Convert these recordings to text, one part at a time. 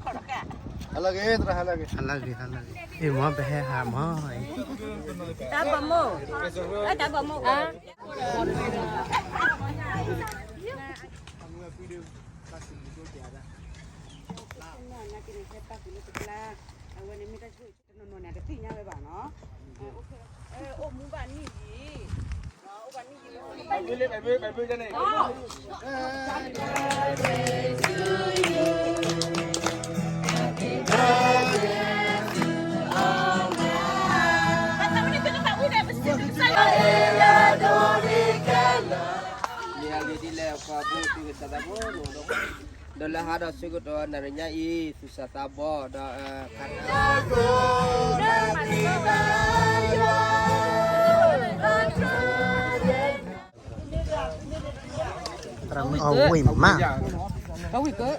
ဟါလၢအဂ့ၤ သရၣ် ဟါလၢအဂ့ၤ ဟါလၢအဂ့ၤ ဟါလၢအဂ့ၤ အ့ၣ် မ်ပဟဲဟးမး တၢ်ဘီမုၢ် တၢ်ဘီမုၢ် န့ၣ်အဂ့ၢ်ဒ်လဲၣ် ပှၤဘိသုကသးဘီ ဒီးလၢဟါဒီးဆၢကတီၢ်နၤရညါအံၤ သူၣ်စၢ်သးဘီဒီး အဝံၣ်မး အဝံၣ်ကၢ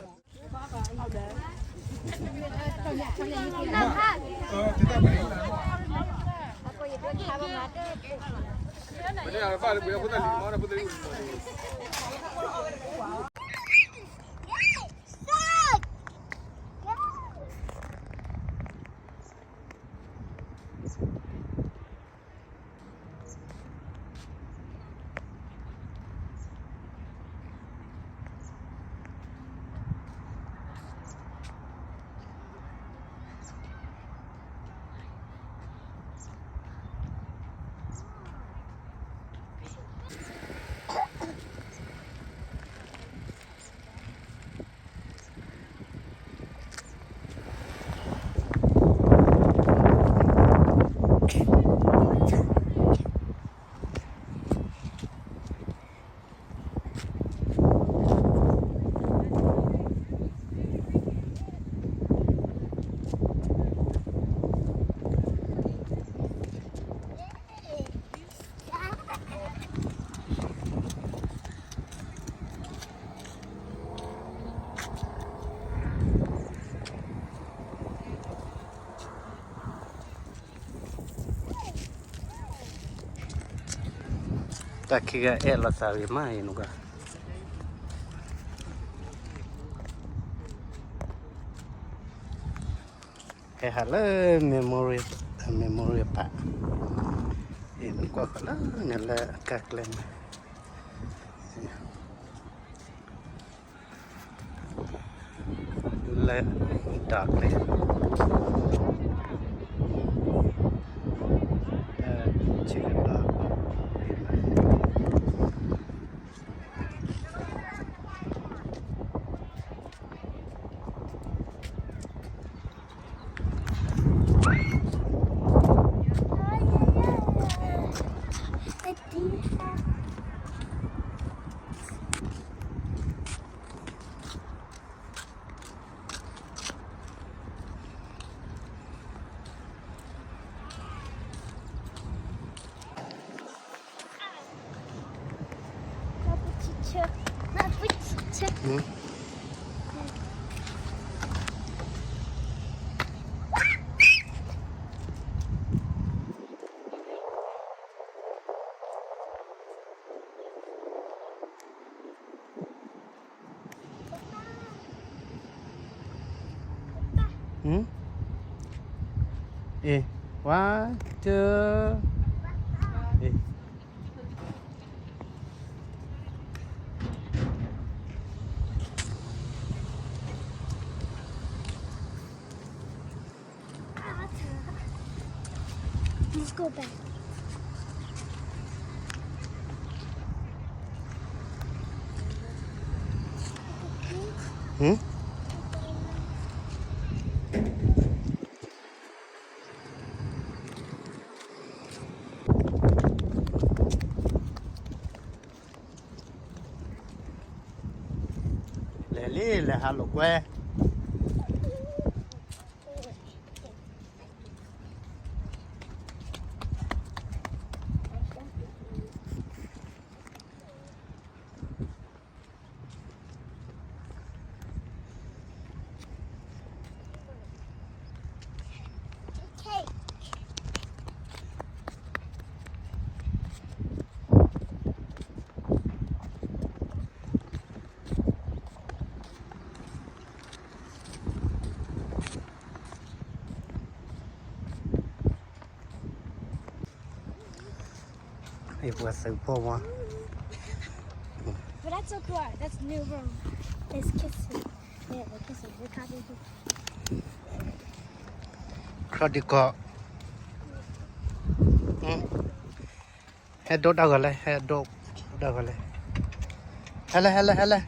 တၢ်ခံဂၤအဲၣ်လိာ်သးဂ့ၤမးအံၤနက ဟဲဟးလၢ memorial memorial park အံၤ နကွၢ်ဃီလၢန့ၣ်လၢအကါကျဲန့ၣ် လၢ dark န့ၣ် ဆ့ကတီၢ် One, two, လဲၤလံ လဲၤဟးလိာ်ကွဲ Let's go back. ယပှၤသုးဖိမး. But that's so cool. That's new room. It's kissing. Yeah, we're kissing. We're talking. ခီဒံကီး, ဟဲဒိတၢ်ဂီၤလဲၣ်, ဟဲဒိတၢ်ဂီၤလဲၣ်, ဟဲလဲၣ် ဟဲလဲၣ် ဟဲလဲၣ်.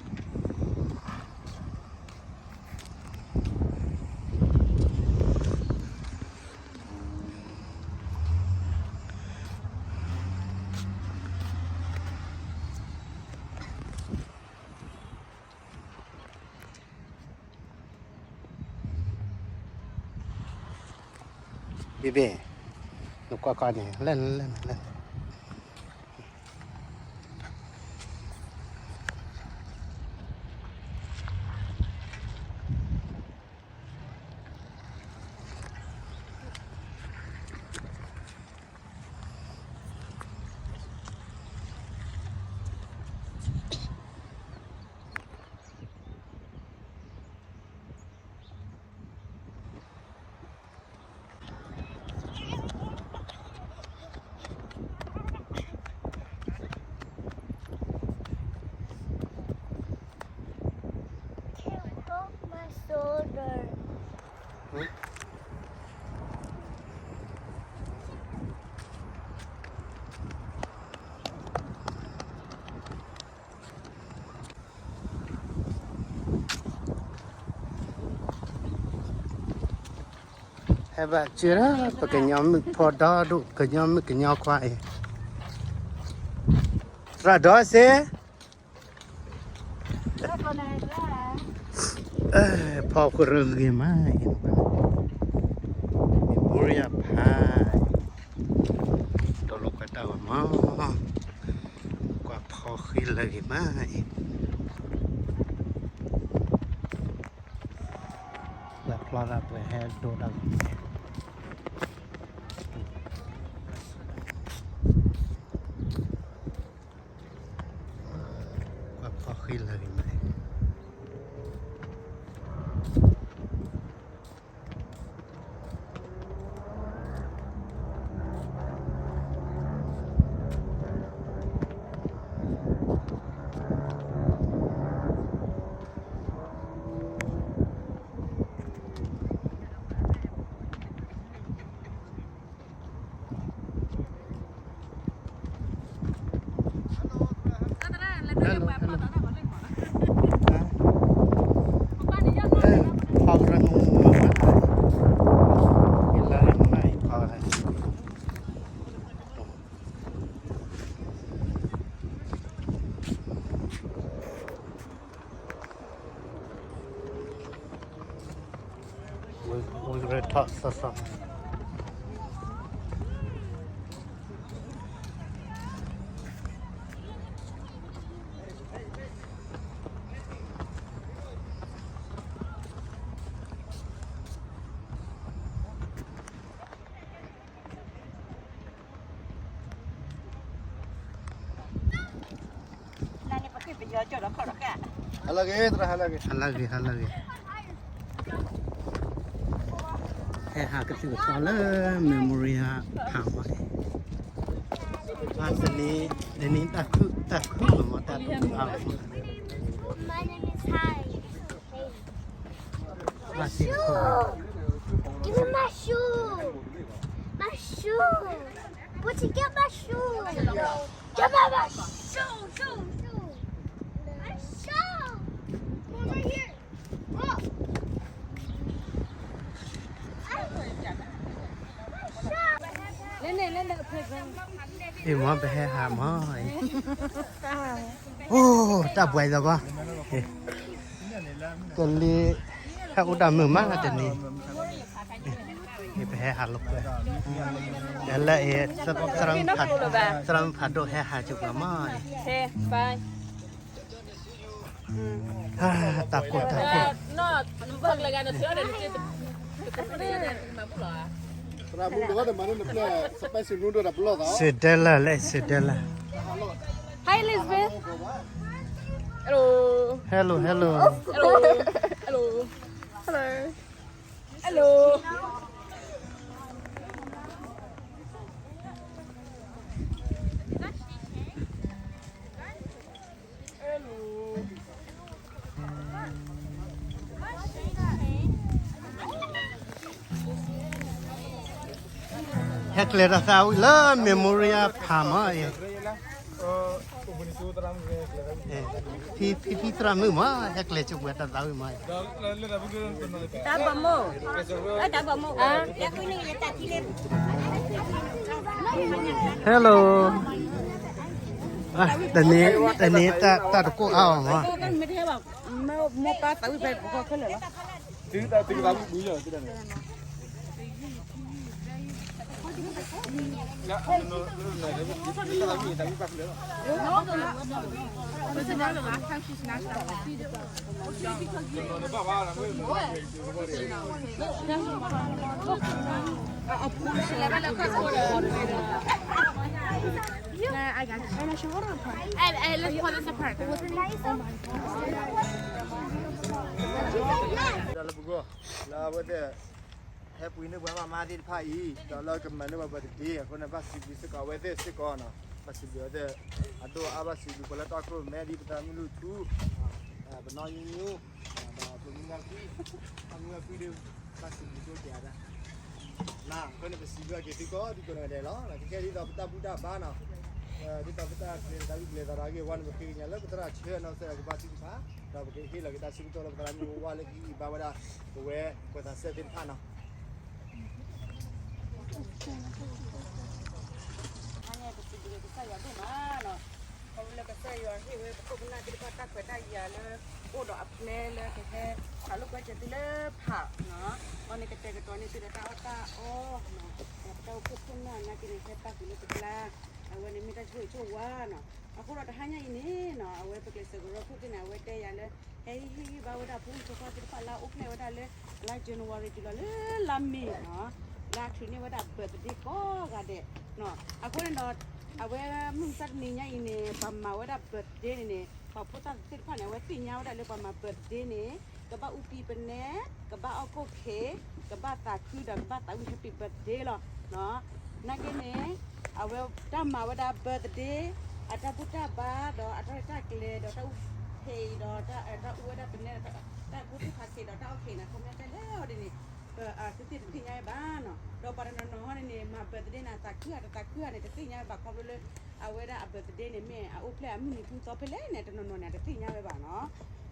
ဘ့ၣ်ဘ့ၣ်, နကွၢ်ကွၢ်န့ၣ် လဲၣ်လဲၣ်လဲၣ်. ဟဲဘၣ်စၢၤ ပကညီမုၣ်ဖိဒီဒူၣ် ကညီမုၣ်ကညီခွါအံၤ, သရၣ်ဒီးစ့, ဖီခိၣ်ရဂ့ၤမးအံၤ, Memorial Park, တလိၣ်ကွဲးတၢ်ဂီၤမး, ကွၢ်ဖီဃံလၢဂ့ၤမးအံၤ, လၢဖျီလၢပှဲၤဟဲဒိတၢ်ဂီၤန့ၣ် ကွၢ်ဖီဃံလၢဂ့ၤမး. ဝံၤရထီၣ်စီစီ ဟါလၢဂ့ၤ သရၣ် ဟါလၢဂ့ၤ ဟါလၢဂ့ၤ ဟါလၢဂ့ၤ. ဟဲဟးကသုၣ်ကသီလၢ Memorial Park မး, ဘၣ်တနံၤ တနံၤတၢ်ခုၣ် တၢ်ခုၣ်လီၤမး တၢ်ဒိၣ်အါလီၤမး. My name is Hai. My shoe. Give me my shoe. My shoe. Where'd you get my shoe? Give me my shoe, shoe, shoe. My shoe. Come right here. Look. My shoe. အံၤမ့ၢ်ပဟဲဟးမးအံၤ, အိၣ်တၢ်ပှဲၤလီၤဘၣ်, တလံၤ ဟဲအိၣ်တၢ်မုာ်မးတနံၤ, အံၤပဟဲဟးလီၤပှဲၤ, လၢအံၤ သရၣ်မုၣ်ဖးဒိၣ်ဟဲဟးက့ၤပှၤမးအံၤ, တၢ်ကိၢ်တၢ်ဂီၤ စံးဒဲလၢလၢ စံးဒဲလၢ. Hi Elizabeth. Hello. Hello, hello. Hello. Hello. Hello. ဟဲကျဲၤတၢ်သးဝံၣ်လၢ Memorial Park မး, ဖံဖံသရၣ်မုၣ်မး ဟဲကျဲၤဆိပှဲၤတၢ်သးဝံၣ်မး, တၢ်ဘီမုၢ်, တၢ်ဘီမုၢ်, Hello, တန့ၢ်တၢ်တကိးအါအီၤမး, မိၢ်ပၢ်သးဝံၣ်ဖဲပကီၢ်ခဲလၢာ်လီၤ. Let's pull this apart. လၢပဂီၢ် လၢအဝဲသ့ၣ် ဟဲပှ့ၤန့ၢ်ပှၤဘၣ်မါသ့ၣ်တဖၣ်အံၤ ဒီးလၢကမၤန့ၢ်ပှၤ birthday အဃိန့ၣ် ဘၣ်စံးဘျုးစ့ၢ်ကီးအဝဲသ့ၣ်စ့ၢ်ကီးနီၤ, ဘၣ်စံးဘျုးအဝဲသ့ၣ် အဒိၣ်အါ ဘၣ်စံးဘျုးပှၤလၢတၢ်အိၣ်ဖှိၣ်မဲဒ်ပသရၣ်မုၣ်လုၢ်ထူ ပနီၢ်ယူယူ ဒီးပမုၢ်ဂၤကွံ ပမုၢ်ဂၤကွံဒီး ဘၣ်စံးဘျုးစ့ၢ်ကီးဒၣ် အဃိန့ၣ် ပစံးဘျုးက့ၤသုကိးဒံကိးဂၤဒဲးလီၤ. ကဲဒ်သိးပတၢ်ဘူၣ်တၢ်ဘါနီၤ, ဒ်သိးပတၢ်ကျဲၤတၢ်ဂုာ်ကျဲၤသးဒီးဂ့ၢ်ဝဲန့ၣ် ပဃ့ကညးလၢပသရၣ်ဆၢနီၤ စဲးဒီးကဘါထုကဖၣ် ဒီးပကဟ့ၣ်လီၤက့ၤတၢ်ဆၢကတီၢ်လၢပသရၣ်မုၣ်ဝဲလၢကဟံးဘါဝဲဒၣ် ပဝဲပှၤသးစၢ်သ့ၣ်တဖၣ်နီၤ. တဟါညါပစံးဘျုးကစၢ်ယွၤဒိၣ်မးနီၤ, ခီဖျိလၢကစၢ်ယွၤဟ့ၣ်ဝဲပခိၣ်ပနၢ်သ့ၣ်တဖၣ်တၢ်ခွဲးတၢ်ယာ်လၢ အိၣ်ဒီးအပျဲလၢကဟဲ ပာ်လိာ်ကွဲစၢၤသုလၢဖးနီၤ, အီၤန့ၣ်ကတဲာ်ကတီၤန့ၢ်သုဒီးတၢ်အီၣ်တၢ်အီနီၤ, ပတၢ်အိၣ်ဖှိၣ်ခိၣ်နၢ်နာ်က့န့ၣ် ဟဲပာ်ဃုာ်လၢပကျါ, အဝဲန့ၣ်မ့ၢ်တၢ်ဆိၣ်ဂ့ၤဆိၣ်ဝါနီၤ. အဃိဒီးတဟါညါအံၤန့ၣ်နီၤ အဝဲပကျဲးစၢးကရၢခိၣ်သ့ၣ်န့ၣ် အဝဲတဲယၤလၢ ဟဲဟ့ၣ်ဂံၢ်ဘါဝဲဒၣ်ဖိမုၣ်ဖိခွါသ့ၣ်တဖၣ်လၢအအိၣ်ဖျဲၣ်ဝဲဒၣ်လၢ လါ January တုၤလီၤလၢလါ May နီၤ, လၢအချုးန့ၢ်ဝဲဒၣ် birthday ကိးဂၤဒဲးနီၤ. အဃိန့ၣ်ဒီး အဝဲမုၢ်မဆါတနံၤညါအံၤန့ၣ် ပှၤမၤဝဲဒၣ် birthday န့ၣ်န့ၣ် ပှၤဖိသၣ်သ့ၣ်တဖၣ်န့ၣ် အဝဲသ့ၣ်ညါဝဲဒၣ်လၢပှၤမၤ birthday န့ၣ် ကဘၣ်အူပံပနဲ, ကဘၣ်အီၣ်ကိၣ်ခ့, ကဘၣ်သးခုဒီးကဘၣ်သးဝံၣ် happy birthday လီၤ. နာ်က့န့ၣ် အဝဲတၢ်မၤဝဲဒၣ် birthday အတၢ်ဘူၣ်တၢ်ဘါဒီးအတၢ်ရဲၣ်တၢ်ကျဲၤဒီးတၢ်အူဟ့ၣ်ဒီး တၢ်အူဝဲဒၣ်ပနဲဒီး တၢ်ကူၣ်ထူၣ်ဖးဆံးဒီးတၢ်အီၣ်ခ့န့ၣ် ခီပညီတၢ်လဲၣ်အီၤဒ်န့ၣ် ပသုသ့ၣ်တသ့ၣ်ညါဝဲဘၣ်နီၤ. ဒီးပှၤတနီၤနီၤဟီန့ၣ်န့ၣ် မၤ birthday န့ၣ် သးခုဧါတသးခုဧါန့ၣ် တသ့ၣ်ညါဝဲဘၣ် ခီဖျိလၢ အဝဲဒၣ်အ birthday န့ၣ် မ့ၢ်အအိၣ်ဖျဲၣ်အမုၢ်နံၤမုၢ်သီဖဲလဲၣ်န့ၣ် တနီၤနီၤန့ၣ် တသ့ၣ်ညါဝဲဘၣ်နီၤ.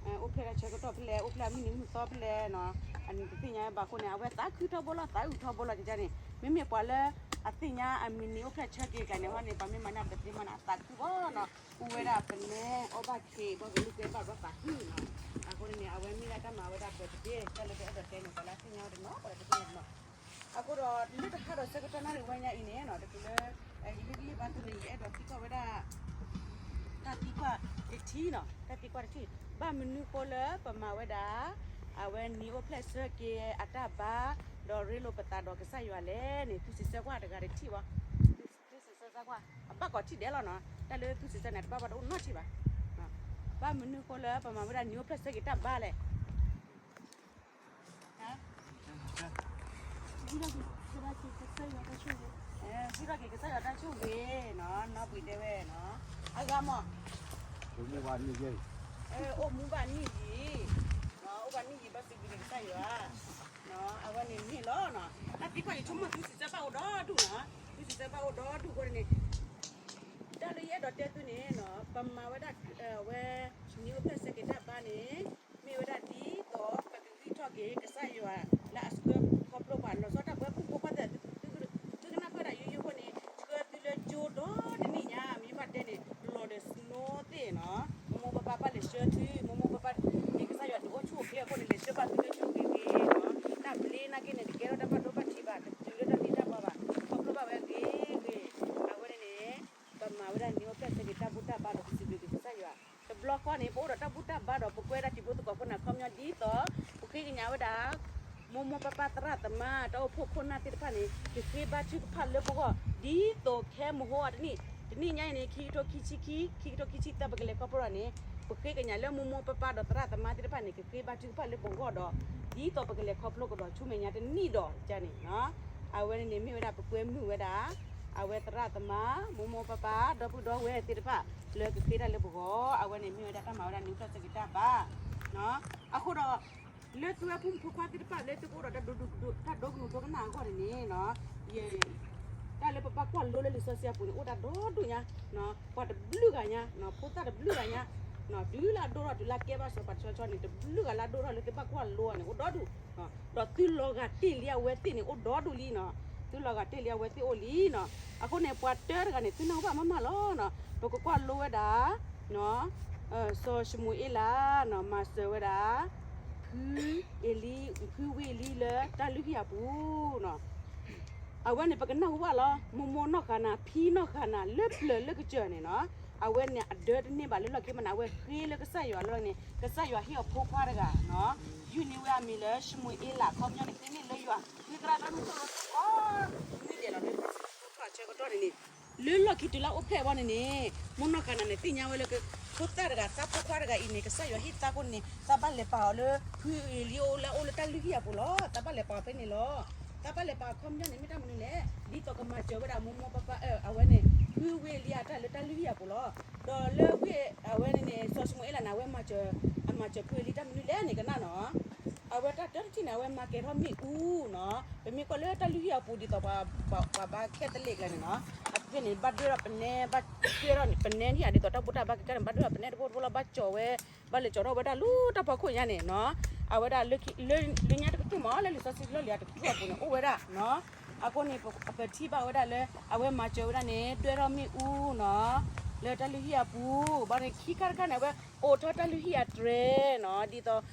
အိၣ်ဖျဲၣ်တၢ်ဆၢကတီၢ်ဖဲလဲၣ် အိၣ်ဖျဲၣ်အမုၢ်နံၤမုၢ်သီဖဲလဲၣ်နီၤ အန့ၣ်တသ့ၣ်ညါဝဲဘၣ်အဃိန့ၣ် အဝဲသးခုထီဘိလီၤ သးအုးထီဘိလီၤ ကကန့ၣ် မ့မ့ၢ်ပှၤလၢအသ့ၣ်ညါအမုၢ်နံၤအိၣ်ဖျဲၣ်ဆၢက့ၤကျါန့ၣ်ဟီန့ၣ် ပှၤမ့ၢ်မၤန့ၢ် birthday မးန့ၣ် အသးခုဘၣ်နီၤ အူဝဲဒၣ်ပနဲ အီၣ်ဘၣ်ခ့ ဘၣ်ကလုၢ်ကဲဘၣ်ဘျီသးခုနီၤ. အဃိန့ၣ်န့ၣ် အဝဲမ့ၢ်ဒၣ်တၢ်မၤဝဲဒၣ် birthday တၢ်လၢပအဲၣ်ဒိးတဲန့ၣ် ပှၤလၢအသ့ၣ်ညါဝဲတနီၤ ပှၤလၢတသ့ၣ်ညါတနီၤ အဃိဒီးလၢတဟါဒီးဆၢကတီၢ်နၣ်ရံၣ်ဝဲညါအံၤန့ၣ်နီၤ တချုးလၢ ယဟ့ၣ်ဂံၢ်ဘါသုန့ၣ် ယအဲၣ်ဒိးသံကွၢ်ဝဲဒၣ် တၢ်သံကွၢ်တထံၣ်နီၤ တၢ်သံကွၢ်တထံၣ် ဘၣ်မနုၤဃိလၢပမၤဝဲဒၣ် အဝဲနံၤအိၣ်ဖျဲၣ်ဆၢက့ၤအတၢ်ဘါ ဒီးရ့လိာ်ပသးဒီးကစၢ်ယွၤလဲၣ်န့ၣ် သုစံးဆၢကွၢ်တဂၤတထံၣ်ဘၣ် သုစံးဆၢကွၢ် အဘၣ်ကိးထံၣ်ဒဲးလီၤနီၤ တၢ်လၢသုစံးဆၢန့ၣ် တဘၣ်ဘၣ်တအိၣ်နီတထံၣ်ဘၣ် ဘၣ်မနုၤဃိလၢပမၤဝဲဒၣ်နံၤအိၣ်ဖျဲၣ်ဆၢက့ၤတၢ်ဘါလဲၣ် ဂံၢ်ထီၣ်က့ၤကစၢ်ယွၤတၢ်ဆိၣ်ဂ့ၤနီၤ နီၢ်ပှ့ၤတဲဝဲနီၤ အဂၤမး အိၣ်မူဘၣ်နံၣ်ယံာ် အိၣ်မူဘၣ်နံၣ်ယံာ် အိၣ်ဘၣ်နံၣ်ယံာ်ဘျီစံးဘျုးက့ၤကစၢ်ယွၤ အဝဲန့ၣ်န့ၣ်လီၤ တၢ်သံကွၢ်ယဆိကမိၣ်သုစံးဆၢဘၣ်အိၣ်ဒီဒူၣ်နီၤ သုစံးဆၢဘၣ်အိၣ်ဒီဒူၣ်အဃိန့ၣ် တၢ်လၢယအဲၣ်ဒိးတဲသုန့ၣ်နီၤ ပမၤဝဲဒၣ် အဝဲ နံၤအိၣ်ဖျဲၣ်ဆၢက့ၤတၢ်ဘါန့ၣ် မ့ၢ်ဝဲဒၣ်ဒ်သိးပကဂံၢ်ထီၣ်က့ၤကစၢ်ယွၤလၢအဆှၢခီဖျိပှၤ လီၤဆီဒၣ်တၢ်ပဝဲဖိမုၣ်ဖိခွါသ့ၣ် သုကနၢ်ပၢၢ်ဒၣ်ယိယိအဃိန့ၣ် ဆှၢသုလၢကၠိဒီတနံၣ်ညါ မ့ၢ်ဘၣ်တဲန့ၣ် လီၤဒီး snow သ့ၣ်နီၤ မိၢ်မိၢ်ပၢ်ပၢ်ဘၣ်လဲၤဆှၢသု မိၢ်မိၢ်ပၢ်ပၢ်န့ၣ် ကစၢ်ယွၤဒုးအိၣ်ဆူၣ်အိၣ်ချ့အဃိန့ၣ် လဲၤဆှၢဘၣ်သုလၢကၠိဂ့ၤဂ့ၤနီၤ တၢ်ဘျ့နာ်က့န့ၣ် တကဲထီၣ်တၢ်ဘၣ်ဒိဘၣ်ထံးဘၣ် တတုၤလၢတၢ်သံတၢ်ပှၢ်ဘၣ် ခီဖျိဘၣ်ဝဲဂ့ၤဂ့ၤ အဝဲန့ၣ်န့ၣ် ပမၤဝဲဒၣ်နံၤအိၣ်ဖျဲၣ်ဆၢက့ၤတၢ်ဘူၣ်တၢ်ဘါဒီးပစံးဘျုးက့ၤကစၢ်ယွၤ တဘျီဃီန့ၣ် ပအိၣ်ဒီးတၢ်ဘူၣ်တၢ်ဘါဒီး ပကွဲဒၣ်တံၤဖိသကိးဖိန့ၣ် အခီပညီဒ်သိး ပဃ့ကညးဝဲဒၣ် မိၢ်မိၢ်ပၢ်ပၢ်သရၣ်သမါ တၢ်အိၣ်ဖှိၣ်ခိၣ်နၢ်သ့ၣ်တဖၣ်န့ၣ် ကဃ့ဘါထုကဖၣ်လၢပဂီၢ် ဒ်သိးခဲမဟါတနံၣ် တနံၣ်ညါအံၤန့ၣ် ခံကထိခံဆံခံ ခံကထိခံဆံသၢ ပကလဲၤခီဖျိဒီးန့ၣ် ပဃ့ကညးလၢမိၢ်မိၢ်ပၢ်ပၢ်ဒီးသရၣ်သမါသ့ၣ်တဖၣ်န့ၣ် ကဃ့ဘါထုကဖၣ်လၢပဂီၢ်ဒီး ဒ်သိးပကလဲၤခီဖျိကဒီးဆူမဲာ်ညါတနံၣ်ဒီးန့ၣ် အဝဲန့ၣ်န့ၣ်မ့ၢ်ဝဲဒၣ်ပကွဲမုာ်ဝဲဒၣ် အဝဲသရၣ်သမါ မိၢ်မိၢ်ပၢ်ပၢ် ဒီပုၢ်ဒီဝဲၢ်သ့ၣ်တဖၣ် လၢကဃ့တၢ်လၢပဂီၢ် အဝဲန့ၣ်မ့ၢ်ဝဲဒၣ်တၢ်မၤဝဲဒၣ်နံၤအိၣ်ဖျဲၣ်ဆၢက့ၤတၢ်ဘါ အဃိဒီး လၢသုဝဲဖိမုၣ်ဖိခွါသ့ၣ်တဖၣ်လၢသုကအိၣ်ဒီးတၢ်ဒိကနူၤဒိကနၣ်အဂီၢ်န့ၣ်န့ၣ် ယ တၢ် လၢပဘၣ်ကွၢ်လိလၢလံာ်စီဆှံအပူၤန့ၣ် အိၣ်ဒၣ်ဒီဒူၣ်ညါ, ပှၤတဘျုးဂၤညါ, ဖိသၣ်တဘျုးဂၤညါ, တုၤလၢအဒိၣ်ထီၣ်တုၤလၢအကဲဘၣ်စီၤပၤတဆီဆီန့ၣ် တဘျုးဂၤလၢအဒိၣ်ထီၣ်လၢသုဘၣ်ကွၢ်လိအီၤန့ၣ်အိၣ်ဒီဒူၣ်, ဒီးသုလီၤဂာ်တ့ၢ်လံအဝဲသ့ၣ်န့ၣ် အိၣ်ဒီဒူၣ်လံနီၤ, သုလီၤဂာ်တ့ၢ်လံအဝဲသ့ၣ်အိၣ်လံနီၤ. အဃိန့ၣ် ပှၤတၢတဂၤန့ၣ် သုနၢ်ဟူဘၣ်မးမးလီၤနီၤ. ပကကွၢ်လိဝဲဒၣ် စီၤၡမူၤအ့လး မၤစၢၤဝဲဒၣ် ဖုအ့လံ, ဖုဝ့ၢ်အ့လံလၢတၢ်လုၢ်ဟံၣ်အပူၤနီၤ. အဝဲန့ၣ် ပကနၢ်ဟူဘၣ်လီၤ, မိၢ်မိၢ်နီၢ်ဃာ်နၤ ဖံနီၢ်ဃာ်နၤ လၢပျၢၤလၢကစၢၢ်န့ၣ်နီၤ. အဝဲန့ၣ်အဒၢတန့ၢ်ဘၣ်လၢလီၢ်ခံမနုၤ, အဝဲဃ့လၢကစၢ်ယွၤလီၤန့ၣ် ကစၢ်ယွၤဟ့ၣ်အီၤဖိခွါတဂၤနီၤ. ယုၢ်န့ၢ်ဝဲအမံၤလၢၡမူၤအ့လး, ခီပညီန့ၣ် ဃ့န့ၢ်လၢယွၤ ဃ့သရၣ်တၢ်မုၢ်သိၣ်လိသကိး မ့ၢ်ဒဲးလီၤလၢတၢ်ဆၢကတီၢ်န့ၣ်န့ၣ် လၢလီၢ်ခံတုၤလၢအအိၣ်ဖျဲၣ်ဘီန့ၣ်န့ၣ် မိၢ်နီၢ်ဃာ်နၤန့ၣ် သ့ၣ်ညါဝဲလၢ ဖိသၣ်တဂၤ သးဖိခွါတဂၤအံၤန့ၣ် ကစၢ်ယွၤဟ့ၣ်သါအဃိန့ၣ် သးဘၣ်လဲၤပာ်အီၤလၢ ဖုအ့လံအိၣ်လၢအအိၣ်လၢတၢ်လုၢ်ဟံၣ်အပူၤလီၤ. သးဘၣ်လဲၤပာ်အီၤဖဲန့ၣ်လီၤ. သးဘၣ်လဲၤပာ်အခီပညီန့ၣ် မ့ၢ်တၢ်မနုၤလဲၣ်, ဒ်သိးကမၤစၢၤဝဲဒၣ်မိၢ်မိၢ်ပၢ်ပၢ် အဝဲန့ၣ် ဖုဝ့ၢ်အ့လံအတၢ်လၢတၢ်လုၢ်ဟံၣ်အပူၤလီၤ. ဒီးလၢဝ့ၢ်အဝဲန့ၣ်န့ၣ် စီၤၡမူၤအ့လးန့ၣ် အဝဲမၤစၢၤ, အမၤစၢၤဖုအ့လံတၢ်မနုၤလဲၣ်န့ၣ် ကနၣ်နီၤ. အဝဲတၢ်တၢတထံၣ်န့ၣ် အဝဲမၤကဲၤထီၣ်မ့ၣ်အူနီၤ. ပမ့ၢ်ကွၢ်လၢတၢ်လုၢ်ဟံၣ်အပူၤ ဒ်သိးပှၤဘါခဲသလ့းကျါန့ၣ်နီၤ, အဖဲန့ၣ် ဘၣ်ဒွဲၣ်ထီၣ်ပနဲ, ဘၣ်ဒွဲၣ်ထီၣ်ပနဲဒံးဧါ, ဒ်သိးတၢ်ဘူၣ်တၢ်ဘါကကဲန့ၣ် ဘၣ်ဒွဲၣ်ထီၣ်ပနဲတဘိတဘိလီၤ, ဘၣ်ကၠီၤဝဲ, ဘၣ်လဲၤကၠီၤထီၣ်ဝဲဒၣ်လၢတၢ်ဖီခိၣ်ညါန့ၣ်နီၤ. အဝဲဒၣ်လၢညါတကတၢၢ်မး လၢလံာ်စီဆှံလီၢ်လံၤအတကတၢၢ်အပူၤန့ၣ် အိၣ်ဝဲဒၣ်နီၤ. အဃိန့ၣ် ပထံၣ်ဘၣ်ဝဲဒၣ်လၢ အဝဲမၤစၢၤဝဲဒၣ်န့ၣ် ဒွဲၣ်ထီၣ်မ့ၣ်အူနီၤ, လၢတၢ်လုၢ်ဟံၣ်အပူၤ, ဘၣ်န့ၣ်ခံခါတခါန့ၣ် အဝဲအိးထီၣ်တၢ်လုၢ်ဟံၣ်အတြဲၤနီၤ, ဒ်သိး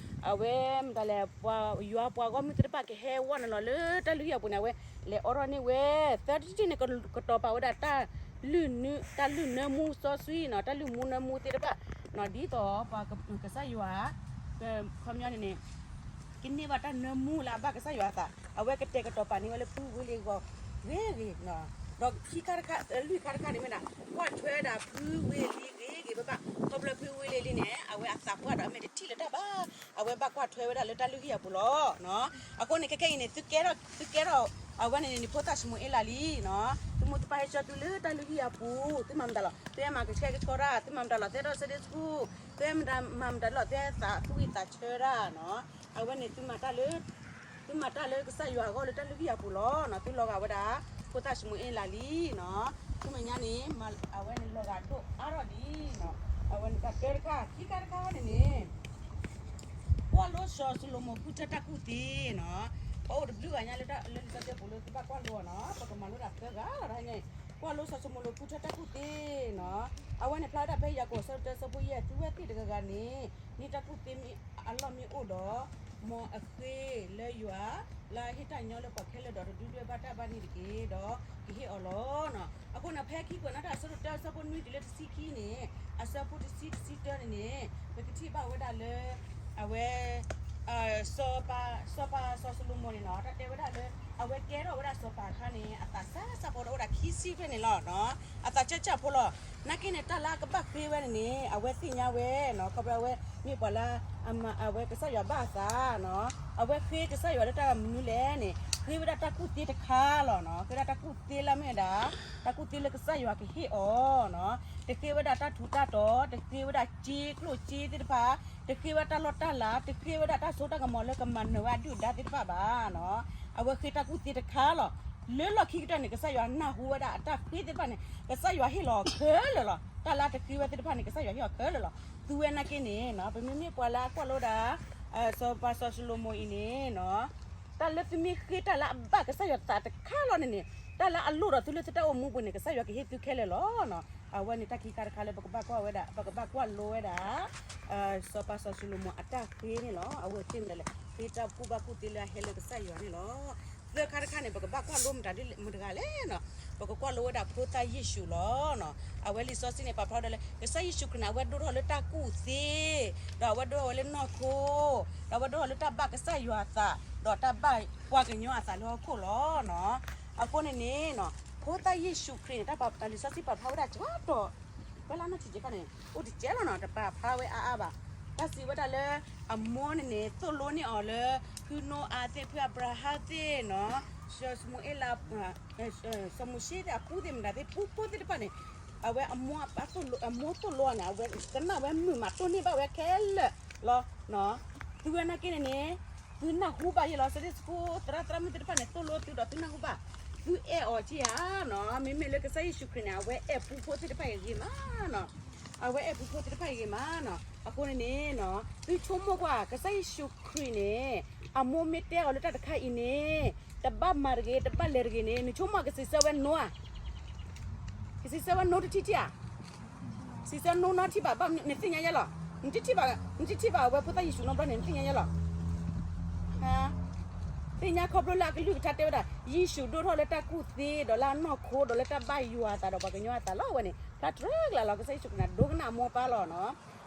အဝဲမတၤလဲၣ် ပှၤယွၤပှၤဂီၢ်မုၢ်သ့ၣ်တဖၣ်ကဟဲဝဲနုာ်လီၤလၢတၢ်လုၢ်ဟံၣ်အပူၤန့ၣ် အဝဲလဲၤအိးထီၣ်န့ၢ်ဝဲ, သၢထံၣ်န့ၣ် ကတီၤပာ်ဝဲဒၣ်တၢ်လုၢ်နု, တၢ်လုၢ်နၢမူစီဆှံနီၤ, တၢ်လုၢ်မူနၢမူသ့ၣ်တဖၣ်နီၤ, ဒ်သိးပှၤကစၢ်ယွၤ ခီပညီန့ၣ်န့ၣ် ကန့ၢ်ဘၣ်တၢ်နၢမူလၢအဘၣ်ကစၢ်ယွၤအသး, အဝဲကတဲာ်ကတီၤပာ်န့ၢ်ဝဲလၢဖုဝ့ၢ်အ့လံအဂီၢ် ဂ့ၤဂ့ၤ, ဒီးခံခါတခါ လွံၢ်ခါတခါန့ၣ်မ့ၢ်ဒၣ် ကွၢ်ထွဲဒၣ်ဖုဝ့ၢ်အ့လံဂ့ၤဂ့ၤဘၣ်ဘၣ်, ခီဖျိဖုဝ့ၢ်အ့လံန့ၣ် အဝဲအသးပှၢ်ဒီးအမဲာ်တထံၣ်လၢၤတၢ်ဘၣ်, အဝဲဘၣ်ကွၢ်ထွဲဝဲဒၣ်လၢတၢ်လုၢ်ဟံၣ်အပူၤလီၤ. အဃိန့ၣ် ခဲခဲအံၤန့ၣ် သုကဲထီၣ်, သုကဲထီၣ် အဝဲန့ၣ်န့ၣ် ဖိသၣ်ၡမူၤအ့လးလံနီၤ, သုမိၢ်သုပၢ်ဟဲဆှၢသုလၢတၢ်လုၢ်ဟံၣ်အပူၤ, သုမၤမတၤလီၤ, သုဟဲမၤကဆှဲကဆှီတၢ်, သုမၤမတၤလီၤ, သုဟဲထီၣ် Sunday school, သုဟဲမၤမတၤလီၤ, သုဟဲသးသူၣ်ဝံၣ်သးဆၢတၢ်နီၤ, အဝဲန့ၣ် သုမၤတၢ်လၢကစၢ်ယွၤအဂီၢ်လၢတၢ်လုၢ်ဟံၣ်အပူၤလီၤနီၤ, သုလီၤဂာ်ဝဲဒၣ် ဖိသၣ်ၡမူၤအ့လးလံနီၤ, ဆူမဲာ်ညါန့ၣ် အဝဲန့ၣ်လီၤဂာ်ဒိၣ်အါထီၣ်လံနီၤ, အဝဲန့ၣ်တၢ်တၢတခါ, ခံခါတခါန့ၣ်န့ၣ် ကွၢ်လိစီၤၡလိၤမိၤဃုထၢတၢ်ကူၣ်သ့နီၤ, ပအိၣ်တဘျုးဂၤညါလၢလံာ်စီဆှံပူၤလၢသုဘၣ်ကွၢ်လိအီၤနီၤ, ပကမၤလိဒၣ်သၢဂၤလီၤ, တဟါညါအံၤ ကွၢ်လိစီၤၡလိၤမိၤဃုထၢတၢ်ကူၣ်သ့နီၤ, အဝဲန့ၣ်ဖျါဝဲဒၣ်ဖဲယၤကိာ် အဆၢဒိၣ်တၢ အဆၢဖိယဲၢ်, သုဝဲသ့ၣ်တဂၤဂၤန့ၣ် န့ၢ်တၢ်ကူၣ်သ့မ့ၢ်အလီၢ်မ့ၢ်အိၣ်ဒီး မ်အဃ့လၢယွၤ လၢအဟ့ၣ်တၢ်ညီလၢပှၤခဲလၢာ်ဒီး တဒုဒွဲၣ်ဘၣ်တၢ်ဘၣ်န့ၣ်တက့ၢ်, ဒီးကဟ့ၣ်အီၤလီၤနီၤ. အဃိန့ၣ် ဖဲခံကွဲးနီၣ်တၢ်အဆၢဒိၣ်တၢ အဆၢဖိနွံတုၤလၢတဆံခံန့ၣ်, အဆၢဖိတဆံ တဆံတၢန့ၣ်န့ၣ် ပကထံၣ်ဘၣ်ဝဲဒၣ်လၢ အဝဲ စီၤပၤ, စီၤပၤစီၤၡလိၤမိၤန့ၣ်နီၤ, တၢ်တဲဝဲဒၣ်လၢ အဝဲကဲထီၣ်ဝဲဒၣ်စီၤပၤအခါန့ၣ် အသးစၢ်စၢ်ဖိဒီးအိၣ်ဒၣ်ခံဆံဖဲန့ၣ်လီၤ. အသးစၢ်စၢ်ဖိလီၤ. နာ်က့န့ၣ်တၢ်လၢအကဘၣ်ဃ့ဝဲန့ၣ်န့ၣ် အဝဲသ့ၣ်ညါဝဲနီၤ, ခီဖျိအဝဲမ့ၢ်ပှၤလၢ အဝဲကစၢ်ယွၤဘၣ်အသးနီၤ, အဝဲဃ့ကစၢ်ယွၤလၢတၢ်မနုၤလဲၣ်န့ၣ် ဃ့ဝဲဒၣ်တၢ်ကူၣ်သ့တခါလီၤနီၤ, ဃ့ဒၣ်တၢ်ကူၣ်သ့လၢမ့ၢ်ဝဲဒၣ် တၢ်ကူၣ်သ့လၢကစၢ်ယွၤကဟ့ၣ်အီၤနီၤ, တဃ့ဝဲဒၣ်တၢ်ထူးတၢ်တီၤ, တဃ့ဝဲဒၣ်စ့ကျိၣ်စ့သ့ၣ်တဖၣ်, တဃ့ဝဲဒၣ်တၢ်လီၢ်တၢ်လၤ, တဃ့ဝဲဒၣ်တၢ်စိတၢ်ကမီၤလၢကမၤနၢၤဝဲအဒုၣ်အဒါသ့ၣ်တဖၣ်ဘၣ်နီၤ, အဝဲဃ့တၢ်ကူၣ်သ့တခါလီၤ. လၢလီၢ်ခံကတၢၢ်န့ၣ် ကစၢ်ယွၤနၢ်ဟူဝဲဒၣ်အတၢ်ဃ့သ့ၣ်တဖၣ်န့ၣ် ကစၢ်ယွၤဟ့ၣ်လီၤအီၤခဲလၢာ်လီၤ. တၢ်လၢအတဃ့ဝဲသ့ၣ်တဖၣ်န့ၣ် ကစၢ်ယွၤဟ့ၣ်အီၤခဲလၢာ်လီၤ. သုဝဲနာ်က့န့ၣ်နီၤ, ပမ့မ့ၢ်ပှၤလၢအကွၢ်လိဒၣ် စီၤပၤစီၤၡလိၤမိၤအံၤန့ၣ်နီၤ, တၢ်လၢသုမ့ၢ်ဃ့တၢ်လၢအဘၣ်ကစၢ်ယွၤသးတခါလီၤန့ၣ်န့ၣ်, တၢ်လၢအလိၣ်ဒီးသုလၢသုတၢ်အိၣ်မူပူၤန့ၣ် ကစၢ်ယွၤကဟ့ၣ်သုခဲလၢာ်လီၤနီၤ. အဝဲန့ၣ်တၢ်ခံခါတခါလၢပကဘၣ်ကွၢ်ဝဲဒၣ်, ပကဘၣ်ကွၢ်လိဝဲဒၣ် စီၤပၤစီၤၡလိၤမိၤအတၢ်ဃ့န့ၣ်လီၤ. အဝဲသ့ၣ်မတၤလဲၣ် ဃ့တၢ်ကူၣ်ဘၣ်ကူၣ်သ့လၢအဟဲလၢကစၢ်ယွၤန့ၣ်လီၤ. သၢခါတခါန့ၣ် ပကဘၣ်ကွၢ်လိမတၤဒ်မတၤတဂၤလဲၣ်နီၤ, ပကကွၢ်လိဝဲဒၣ်ဖိသၣ်ယ့ၣ်ၡူးလီၤနီၤ. အဝဲလံာ်စီဆှံန့ၣ် ပာ်ဖျါဒၣ်လၢ ကစၢ်ယ့ၣ်ၡူးခရံာ်န့ၣ် အဝဲဒိၣ်ထီၣ်လၢတၢ်ကူၣ်သ့, ဒီးအဝဲဒိၣ်ထီၣ်ဝဲလၢနီၢ်ခိ, ဒီးအဝဲဒိၣ်ထီၣ်လၢတၢ်ဘၣ်ကစၢ်ယွၤအသး, ဒီးတၢ်ဘၣ်ပှၤကညီအသးလၢဟီၣ်ခိၣ်လီၤနီၤ. အဃိန့ၣ်န့ၣ်နီၤ, ဖိသၣ်ယ့ၣ်ၡူးခရံာ်န့ၣ် တၢ်ပာ်လံာ်စီဆှံပာ်ဖျါဝဲဒၣ်စှၤတီၤ ဖဲလၢနီၢ်ထံၣ်က့ၤခါန့ၣ် အိၣ်တကဲလီၤနီၤ, တပာ်ဖျါဝဲအါအါဘၣ်. တၢ်စံးဝဲဒၣ်လၢ အမိၢ်န့ၣ်န့ၣ် သိၣ်လိန့ၢ်အီၤလၢ ဖုနိအၤသ့ၣ် ဖုအၤဘြၤဟၣ်သ့ၣ်နီၤ, စီၤၡမူၤအ့လး, စီၤမိၤၡ့သ့ၣ် အပူသ့ၣ်မတၤသ့ၣ် ပူဖိသ့ၣ်တဖၣ်န့ၣ်, အဝဲအမိၢ်အပၢ်သိၣ်လိ, အမိၢ်သိၣ်လိအီၤန့ၣ် အဝဲကနၣ်ဝဲမုာ်မး တိၢ်န့ၢ်ဘၣ်ဝဲခဲလၢာ်လီၤ. သုဝဲနာ်က့န့ၣ်န့ၣ် သုနၢ်ဟူဘၣ်ယဲလီၤ. Sunday school သရၣ်သရၣ်မုၣ်သ့ၣ်တဖၣ်န့ၣ် သိၣ်လိသုဒီးသုနၢ်ဟူဘၣ်. သုအဲၣ်အီၤက့ဧါနီၤ. မ့မ့ၢ်လၢကစၢ်ယ့ၣ်ၡူးခရံာ်န့ၣ် အဝဲအဲၣ်ပူဖိသ့ၣ်တဖၣ်အံၤဂ့ၤမးနီၤ. အဝဲအဲၣ်ပူဖိသ့ၣ်တဖၣ်အံၤဂ့ၤမးနီၤ. အဃိန့ၣ်န့ၣ်နီၤ သုဆိကမိၣ်ကွၢ် ကစၢ်ယ့ၣ်ၡူးခရံာ်န့ၣ် အမိၢ်မ့ၢ်တဲအီၤလၢတၢ်တခါအံၤန့ၣ် တဘၣ်မၤတဂ့ၤ တဘၣ်လဲၤတဂ့ၤန့ၣ် နဆိကမိၣ်ကစံးဆၢဝဲနီၤဧါ. ကစံးဆၢဝဲနီၤတထံၣ်ထံၣ်ဧါ. စံးဆၢနီၤနီၤထံၣ်ဘၣ် ဘၣ်နသ့ၣ်ညါယဲလီၤ. နတထံၣ်ဘၣ် နတထံၣ်ဘၣ်အဝဲဖိသၣ်ယ့ၣ်ၡူးနီတဘျီန့ၣ် နသ့ၣ်ညါယဲလီၤ. သ့ၣ်ညါခီဖျိလၢအကလုၢ်ကထါတဲဝဲဒၣ် ယ့ၣ်ၡူးဒိၣ်ထီၣ်လၢတၢ်ကူၣ်သ့ ဒီးလၢအနီၢ်ခိ ဒီးလၢတၢ်ဘၣ်ယွၤအသးဒီးပှၤကညီအသးလီၤ. အဝဲန့ၣ် ဖျါတြၢ်ကလာ်လီၤ. ကစၢ်ယ့ၣ်ၡူးခရံာ်န့ၣ် ဒိကနၣ်အမိၢ်အပၢ်လီၤနီၤ.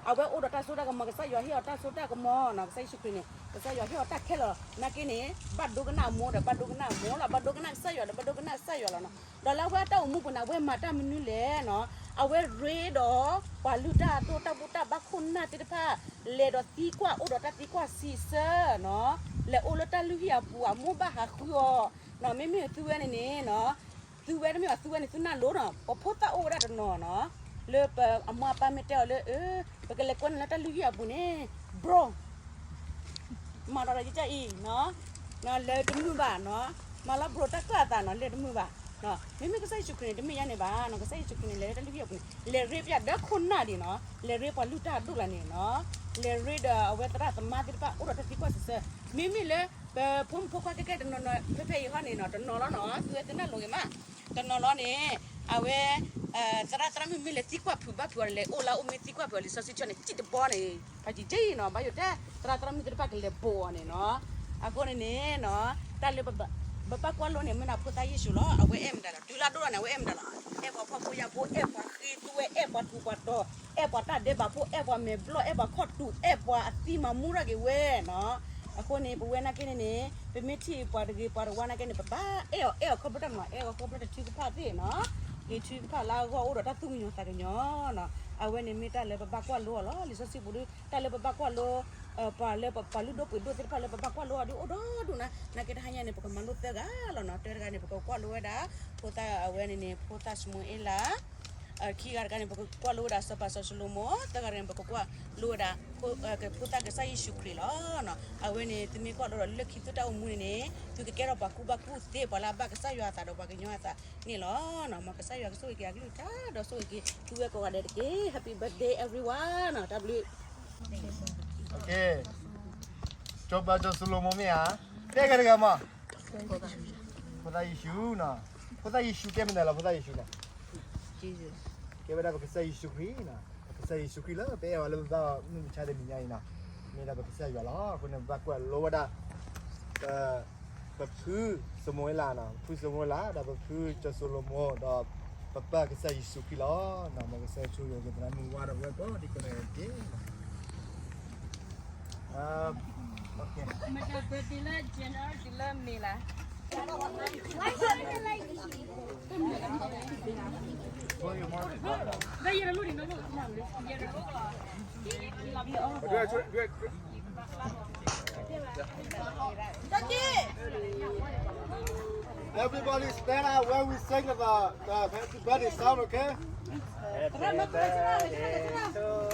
အဝဲအိၣ်ဒီးတၢ်စိတၢ်ကမီၤ ကစၢ်ယွၤဟ့ၣ်အီၤတၢ်စိတၢ်ကမီၤနီၤ. ကစၢ်ယ့ၣ်ၡူးခရံာ်န့ၣ် ကစၢ်ယွၤဟ့ၣ်အီၤတၢ်ခဲလၢာ် နာ်က့န့ၣ် ဘၣ်ဒိကနၣ်အမိၢ်ဒီး ဘၣ်ဒိကနၣ်အမိၢ်လီၤ. ဘၣ်ဒိကနၣ်ကစၢ်ယွၤဒီး ဘၣ်ဒိကနၣ်ကစၢ်ယွၤလီၤနီၤ. ဒီးလၢအဝဲအတၢ်အိၣ်မူပူၤန့ၣ် အဝဲမၤတၢ်မနုၤလဲၣ်နီၤ. အဝဲရ့ဒီး ပှၤလုၢ်တၢ်အဒိၣ် တၢ်ဘူၣ်တၢ်ဘါခိၣ်နၢ်သ့ၣ်တဖၣ် လဲၤဒီးသံကွၢ် အိၣ်ဒီးတၢ်သံကွၢ်စံးဆၢနီၤ. လဲၤအိၣ်လၢတၢ်လုၢ်ဟံၣ်အပူၤ အမိၢ်ဘၣ်ဟးဃုအီၤနီၤ. မ့မ့ၢ်သုဝဲန့ၣ်န့ၣ်နီၤ သုဝဲတမ့ၢ်ဘၣ် သုဝဲန့ၣ် သုနၢ်လိၤနီၤ ပဖိသၣ်အိၣ်ဝဲဒၣ်တနီၤနီၤ လၢပအမိၢ်အပၢ်မ့ၢ်တဲအီၤလၢ ပကလဲၤကွဲနုာ်လၢတၢ်လုၢ်ဟံၣ်အပူၤန့ၣ် ဘြိၣ် မၤဒီးဒီးယကအံၤနီၤ လဲၤတမုာ်ဘၣ်နီၤ မၤလီၤဘြိၣ်တၢ်ကၢ်အသးနီၤ လဲၤတမုာ်ဘၣ် မ့မ့ၢ်ကစၢ်ယ့ၣ်ၡူးခရံာ်န့ၣ် တမ့ၢ်ယါန့ၣ်ဘၣ်နီၤ ကစၢ်ယ့ၣ်ၡူးခရံာ်န့ၣ် လဲၤလၢတၢ်လုၢ်ဟံၣ်အပူၤန့ၣ် လဲၤရ့ပျၢ်ဒီးခိၣ်နၢ်ဒံးနီၤ လဲၤရ့ပှၤလုၢ်တၢ်အဒိၣ်လၢန့ၣ်နီၤ လဲၤရ့ဒီးအဝဲသရၣ်သမါသ့ၣ်တဖၣ်အိၣ်ဒီးတၢ်သံကွၢ်စံးဆၢ မ့မ့ၢ်လၢ ပဖိမုၣ်ဖိခွါခဲကဲတနီၤနီၤ ဖဲဖဲအံၤဟီန့ၣ်နီၤ တနီၤလီၤနီၤ သုဝဲသုနၢ်လိၤဂ့ၤမး တနီၤလီၤန့ၣ် အဝဲ သရၣ်သရၣ်မုၣ်မ့ၢ်လဲၤသံကွၢ်ဖုးဘၣ်ဖုးအီၤန့ၣ် လဲၤအိၣ်လၢအအိၣ်မ့ၢ်သံကွၢ်ဖုးအီၤလံာ်စီဆှံဆၢန့ၣ် စံၣ်တဘီန့ၣ် ဖးယံာ်ကဲအံၤနီၤ ဘၣ်ယိၣ်တဲ သရၣ်သရၣ်မုၣ်သ့ၣ်တဖၣ်ကလဲၤဘိးအီၤန့ၣ်နီၤ အဃိန့ၣ်န့ၣ်နီၤ တၢ်လၢ ပဘၣ်ကွၢ်လိန့ၣ် မ့ၢ်ဒၣ်ဖိသၣ်ယ့ၣ်ၡူးလီၤ အဝဲအဲၣ်မတၤလီၤ တုၤလၢအဒိၣ်ထီၣ်န့ၣ် အဝဲအဲၣ်မတၤလီၤ အဲၣ်ပှၤဖှီၣ်ဖိယာ်ဖိ အဲၣ်ပှၤဃ့သူဝဲ အဲၣ်ပှၤထူးပှၤတီၤ အဲၣ်ပှၤတၢ်ဒဲးဘးဖိ အဲၣ်ပှၤမဲာ်ဘျီၣ် အဲၣ်ပှၤခီၣ်တူာ် အဲၣ်ပှၤအသံမၤမူထီၣ်က့ၤဝဲနီၤ အဃိန့ၣ် ပဝဲနာ်က့န့ၣ်န့ၣ် ပမ့ၢ်ထံၣ်ပှၤတဂ့ၤပှၤတဝါနာ်က့န့ၣ် ပဘၣ်အဲၣ်အီၤ အဲၣ်အီၤခီဖျိတၢ်မနုၤ အဲၣ်အီၤခီဖျိတၢ်ထုကဖၣ်သ့ၣ်နီၤ က့ၤထုကဖၣ်လၢအဂီၢ်အိၣ်ဒီးတၢ်သူၣ်ကညီၤသးကညီၤနီၤ အဝဲန့ၣ်မ့ၢ်တၢ်လၢပဘၣ်ကွၢ်လိအီၤလီၤ လံာ်စီဆှံပူၤဒု တၢ်လၢပဘၣ်ကွၢ်လိ ပှၤလၢပှၤလုၢ်ဒိၣ်ပှ့ၤဒိၣ်သ့ၣ်တဖၣ်လၢပဘၣ်ကွၢ်လိအီၤဒု အိၣ်ဒီဒူၣ်နၤ နာ်က့တဟါညါန့ၣ် ပကမၤလိသၢဂၤလီၤနီၤ တၢတဂၤန့ၣ် ပကကွၢ်လိဝဲဒၣ် ဖိသၣ်အဝဲန့ၣ်န့ၣ် ဖိသၣ်စမူၤအ့လး ခံဂၤတဂၤန့ၣ် ပကကွၢ်လိဝဲဒၣ်စီၤပၤစီၤၡလိၤမိၣ် သၢဂၤတဂၤန့ၣ် ပကကွၢ်လိဝဲဒၣ် ဖိသၣ်ကစၢ်ယ့ၣ်ၡူးခရံာ်လီၤ အဝဲန့ၣ် သုမ့ၢ်ကွၢ်လိဒီးလၢခံသုတၢ်အိၣ်မူန့ၣ်န့ၣ် သုကကဲထီၣ်ပှၤကူၣ်ဘၣ်ကူၣ်သ့ ပှၤလၢအဘၣ်ကစၢ်ယွၤအသးဒီးပှၤကညီအသးန့ၣ်လီၤ မ်ကစၢ်ယွၤကဆိၣ်ဂ့ၤက့ၤအကလုၢ်ကထါ ဒီးဆိၣ်ဂ့ၤက့ၤ သုဝဲကိးဂၤဒဲးတက့ၢ် Happy birthday everyone တၢ်ဘျုး စီၤပၤစီၤၡလိၤမိၣ်မ့ၢ်ဧါ တဲဂၤတဂၤမး ဖိသၣ်ယ့ၣ်ၡူးနီၤ ဖိသၣ်ယ့ၣ်ၡူးကဲမနုၤလဲၣ် ဖိသၣ်ယ့ၣ်ၡူးန့ၣ် ကဲဝဲဒၣ်ပကစၢ်ယ့ၣ်ၡူးခရံာ်နီၤ ပကစၢ်ယ့ၣ်ၡူးခရံာ်လၢပအဲၣ်အီၤလၢပဘၣ်မုၢ်မဆါတနံၤညါအံၤနီၤ မ့ၢ်ဒၣ်ပကစၢ်ယွၤလီၤ အဃိန့ၣ် ပဘၣ်ကွၢ်လိဝဲဒၣ် ပဖုစီၤမိၤအ့လးနီၤ ဖုစီၤမိၤအ့လး ဒီးပဖုစီၤၡလိၤမိၣ် ဒီးပပၢ်ကစၢ်ယ့ၣ်ၡူးခရံာ်လီၤ မ်ကစၢ်ဆိၣ်ဂ့ၤက့ၤသရၣ်မုၣ်ဝါဒီးဝဲကိးဒံကိးဂၤဒဲးတက့ၢ် Everybody stand up when we sing the, the happy birthday song, okay? ဆိကမိၣ်ကလံၤဟဲ ဆိက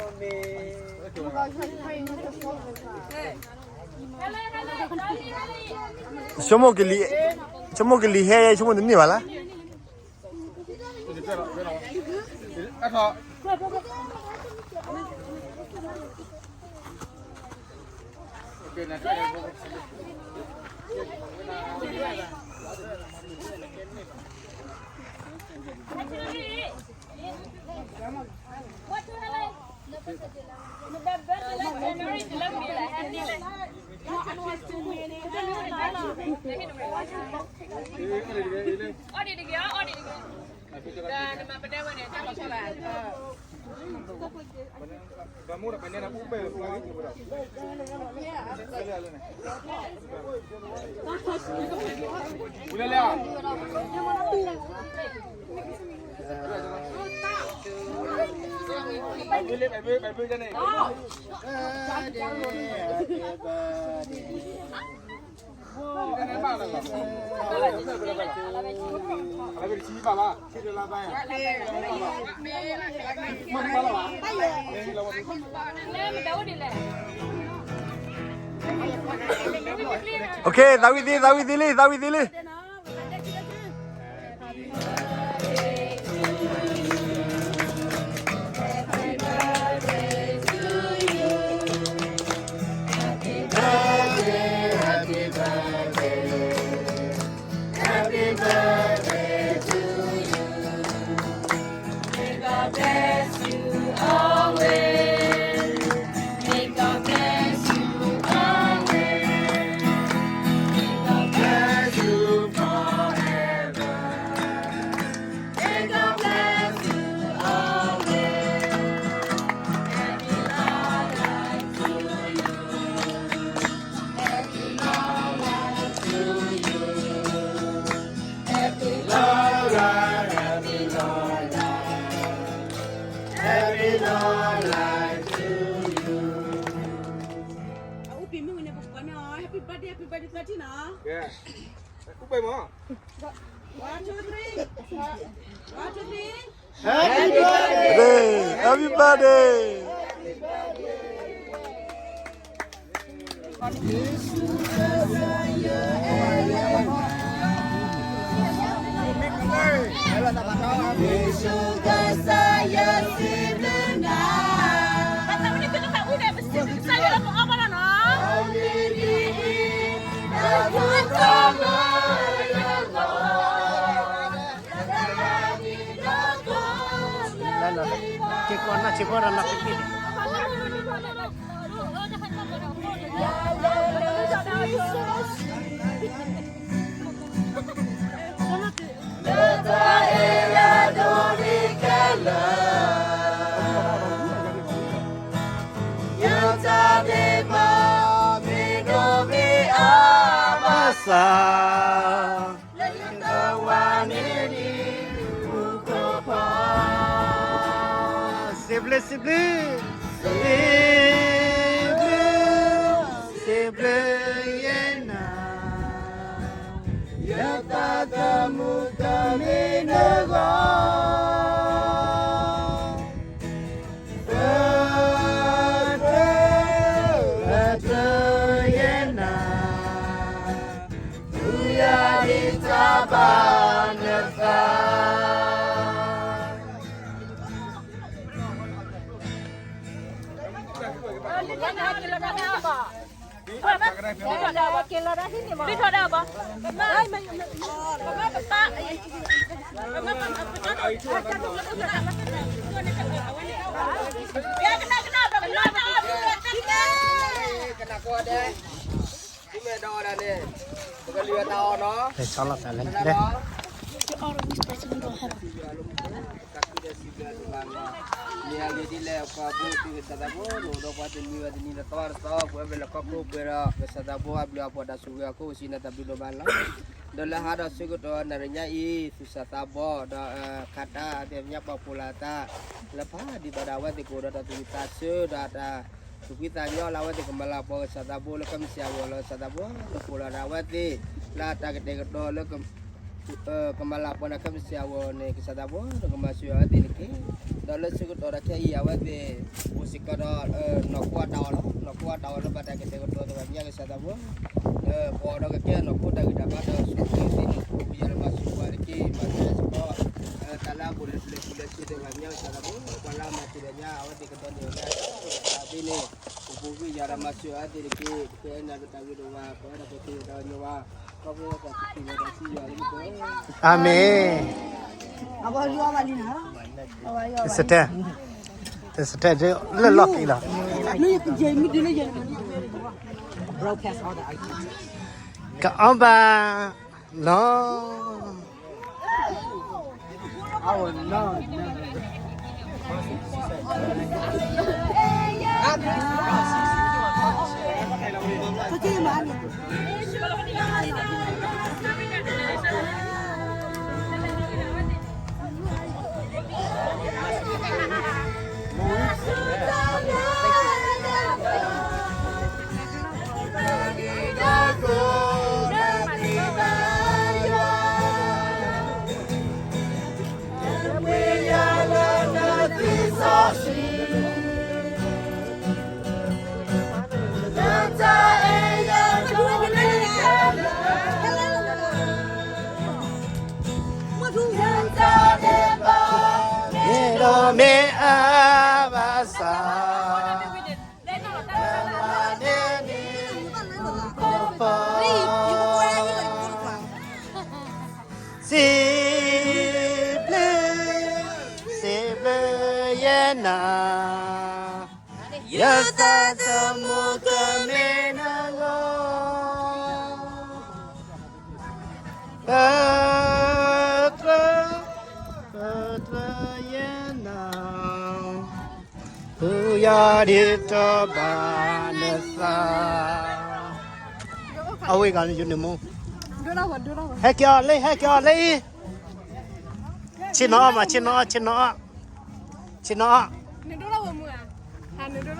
မိၣ်တန့ၢ်ဘၣ်လၢ Okay, သးဝံၣ်သ့, သးဝံၣ်သ့လံ, သးဝံၣ်သ့လံ. One, two, three. One, two, three. Happy birthday! Happy birthday! Leta ella dori kela, yeta de ma mi do mi abasa. Leta wani ni ukopa. Sibli, sibli. Sibli, sibli yena. Yeta kamu kamina go. Fete, fete yena. Uya di taba neta. Pekali tao no. Pekali. တၢ်ခံဒီးစံးဘျုးတဘၣ်မး, မ့ၢ်အဂ့ၢ်ဒ်လဲၣ် ပှၤဘိၣ်သုကစၢ်သးဘိ နအိၣ်ဒီးပှၤတနံၤဝဲတနံၤ တသီဝဲတသီ ပှၤဝဲလၢခီဖျိပှဲၤဒီး ကစၢ်သးဘိအဘျုးအဖှိၣ်တၢ်ဆိၣ်ဂ့ၤအဃိ ပစံးန့ၢ်တၢ်ဘျုးဒိၣ်မးလီၤ. ဒီးလၢဟါဒီးဆၢကတီၢ်နၤရညါအံၤ သူၣ်စၢ်သးဘီဒီး ခးတၢ် အသ့ၣ်ညါပာ်ဖှိၣ်လီၤအသး လၢဖးဒ်သိးဒီးအဝဲသ့ၣ်ကအိၣ်ဒီးတၢ်သူၣ်ဝံၣ်သးဆၢဒီးတၢ် သူၣ်ဖှံသးညီလၢအဝဲသ့ၣ်ကမၤလၤကပီၤကစၢ်သးဘိလၢကမ့ၢ်စံးအဂီၢ်လီၤ ကစၢ်သးဘိ နအိၣ်ဖှိၣ်လီၤဒီးအဝဲသ့ၣ် လၢတၢ်ကတဲာ်ကတီၤလၢ ကမၤလၤကပီၤနၤခဲမုၢ်ဆ့ၣ်အဂီၢ်န့ၣ် ကစၢ်သးဘိ နကမၤစၢၤအဝဲသ့ၣ်န့ၣ်တက့ၢ်. ဒီးလၢဆၢကတီၢ်ဒီးခဲအံၤ အဝဲသ့ၣ် အိၣ်စ့ၢ်ကီးဒီး နီၢ်ခိအတၢ်အီၣ်လီၤ. နီၢ်ခိအတၢ်အီၣ်လၢဘၣ်တၢ်ကတဲာ်ကတီၤသ့ၣ်တဖၣ်ညါ ကစၢ်သးဘိ ပှၤဒီးကကဲနီၢ်ခိတၢ်ဂံၢ်တၢ်ဘါဒီး ဆိၣ်ဂ့ၤသ့ၣ်န့ၣ် ပူၤပယီၤလၢမၤစၢၤပှၤတက့ၢ် မၤစၢၤစ့ၢ်ကီး တၢ်လၢအဘူးလၢပျၢၤပူၤလၢဆ့သ့ၣ်တဖၣ်ညါ ကစၢ်သးဘိ ပှၤလၢအမၤစၢၤဒီးညါ အဝဲသ့ၣ်ကဒိးန့ၢ်ဝဲဒၣ် တၢ်သ့န့ၣ် ပူၤပယီၤဒီးမၤစၢၤအဝဲသ့ၣ်တက့ၢ် ပကဲနာ်က့တၢ်ဂ့ၤဒိၣ်ဝဲ ပဝဲဒၣ်ပက့ၤဒီးညီဝဲ ခီဖျိတၢ်စူၢ်က့ၤဝဲဒၣ်စံးယွၤလၢမူခိၣ် အၤမ့ၣ် စတဲ စတဲလၢလီၢ်ခံလီၤ ကအီၣ်ဘၣ်လီၤ မ့ၢ်အဘၣ်စၢ် စံးဘျုး စံးဘျုးယဲနၤ ယသးသမူကမ့ၢ်နဂီၢ် ပတြၢၤ ပတြၢၤယဲနၤ ဖုယီၤဒ်တဘၣ်နသး အဝဲဂၤန့ၣ်ယန့ၣ်မူ ဟဲက့ၤအီၤလၢ ဟဲက့ၤအီၤလၢအံၤ ဆ့ၣ်နီၤအီၣ်မး ဆ့ၣ်နီၤအီၣ် ဆ့ၣ်နီၤအီၣ် ဆ့ၣ်နီၤအီၣ် နဒိၣ်ထီၣ်ဝဲမူဧါ ဟါ နဒိၣ်ထီၣ်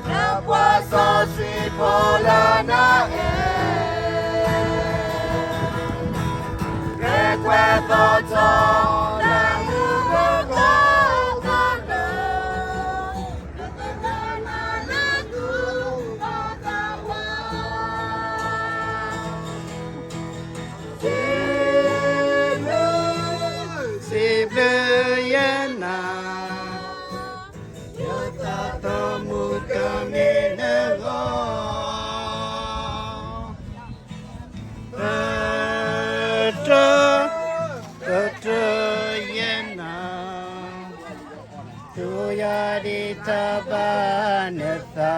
နပှၤစီဆှံဖိလၢနအဲၣ်, ရဲၣ်ကွဲးသီထီၣ်နမူခိၣ်သီသီနၢ်, စံးဘျုး, စံးဘျုးယဲနၤ, ယသးသမူကမ့ၢ်နဂီၢ်, ပတြၢ, ပတြၢယဲနၤ, သူယၤဒ်တၢ်ဘၣ်နသး.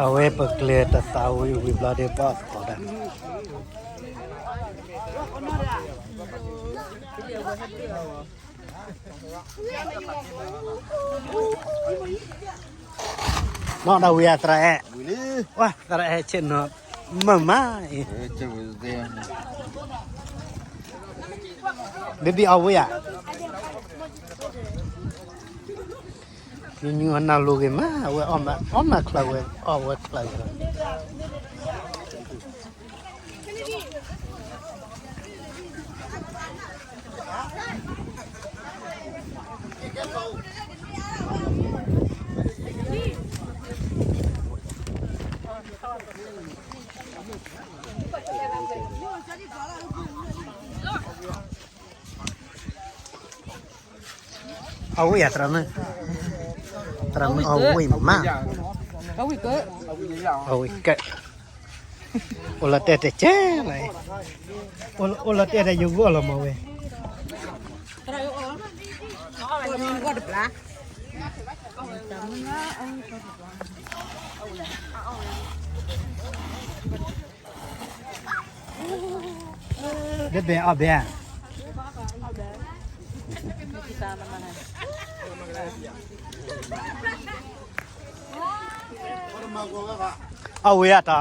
အဝဲပကျဲၤတသးဝံၤဝံၤဘျီဒီးဘၣ်ဖီဒၣ် နီၢ်ဒၣ်ဝံၤအသရၣ်အဲၣ်, ဝဲသရၣ်အဲၣ်ဆ့ၣ်နီၤ, မုာ်မးအံၤ, ဘဘံအီၣ်ဝံၤဧါ, ညနုၤအနၢ်လိၤဂ့ၤမး, အဝဲအီၣ်မးချၢဝဲ, အီၣ်ဝဲချၢဝဲ အဝံၤယၤ သရၣ်မုၣ်, သရၣ်မုၣ်အဝံၤမး, အဝံၤကဲ, အိၣ်လီၤတဲာ်တကဲလီၤ, အိၣ်လီၤတဲာ်ဒီးယဂီၢ်လီၤမးဝဲ ဒ်ဘဲအီၣ်ဘဲဧါ, အီၣ်ဝံၤအတၢ်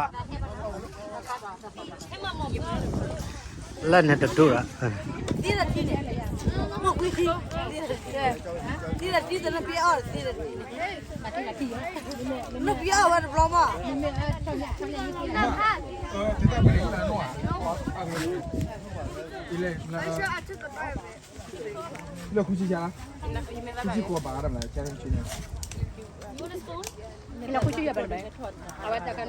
လၢန့ၣ်တဒူၣ်ရၣ်, လၢခုကၠံၣ်ယါ, ခုကၠံၣ်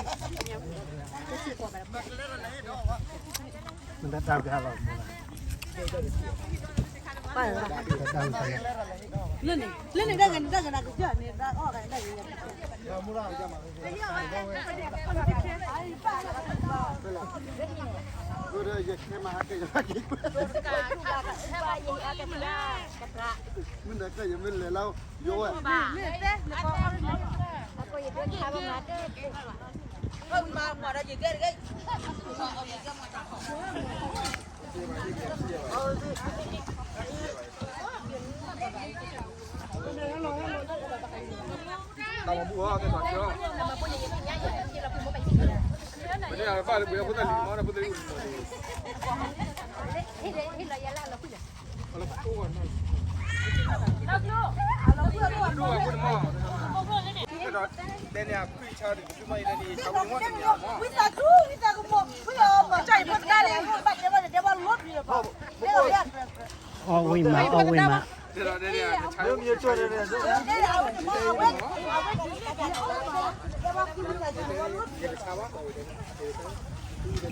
ကိးဘၣ်ရၣ်မး, လၢန့ၣ် လၢန့ၣ် တၢ်ဂ့ၤန့ၣ် တၢ်ဂ့ၤန့ၣ် ကစၢ်န့ၣ် တၢ်အီၣ်ဂၤန့ၣ် တၢ်ဂ့ၤ ယခဲမဟါကဲယၤက့ၤ, မ့ၢ်နကဲယမ့ၢ်လဲၤလၢယိဝဲ, အီၣ်ဝံၤမး အီၣ်ဝံၤမး, မ့ၢ်မ့ၢ်ကၠီၣ်န့ၣ်န့ၣ်